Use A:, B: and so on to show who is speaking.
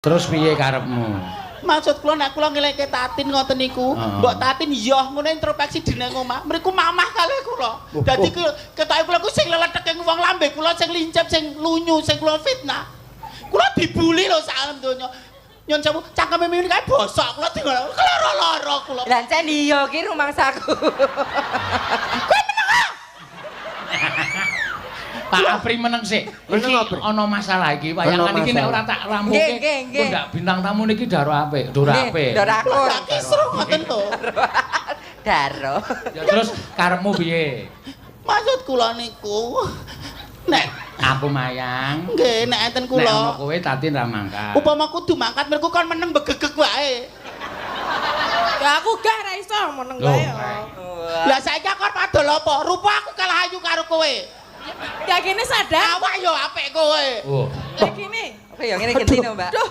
A: Terus piye karepmu?
B: Maksud kula nek kula ngeleke Tatin ngoten niku, mbok Tatin yoh ngono introspeksi dene omah. Mriku mamah kalih kula. Dadi ketoke kula ku sing leletheke wong lambe kula sing lincip, sing lunyu, sing kula fitnah. Kula dibuli lho sak alam donya. Nyun sewu, cangkeme mimin kae bosok kula di loro-loro kula.
C: Lah encen iya ki rumangsaku.
B: Kowe meneng ah.
A: Pak Apri meneng sik.
D: Meneng,
A: Iki
D: Apri.
A: ana masalah iki. Wayangan
D: Ana
A: iki nek
D: masalah.
A: ora tak rampunge.
C: Nggih, nggih, nggih.
A: Ndak bintang tamu niki daro apik, doro apik.
C: Ndoro
B: Kula
C: akur.
B: gak kisruh ngoten to.
C: Daro.
A: Ya terus karepmu piye?
B: Maksud kula niku nek
A: Aku mayang.
B: nggih nek enten
A: Nek ana
B: kula
A: kowe Tatin ra mangkat.
B: upama kudu mangkat mriku kon meneng begegeg wae.
E: Ya aku gak ra iso meneng
A: Loh.
E: wae.
B: Lah saiki aku arep adol apa? Rupa aku kalah ayu karo kowe.
E: Ya kene sadar.
B: Awak yo apik kowe.
A: Oh.
E: Ya kene.
C: Apa ya ngene genti no, Mbak?
E: Duh,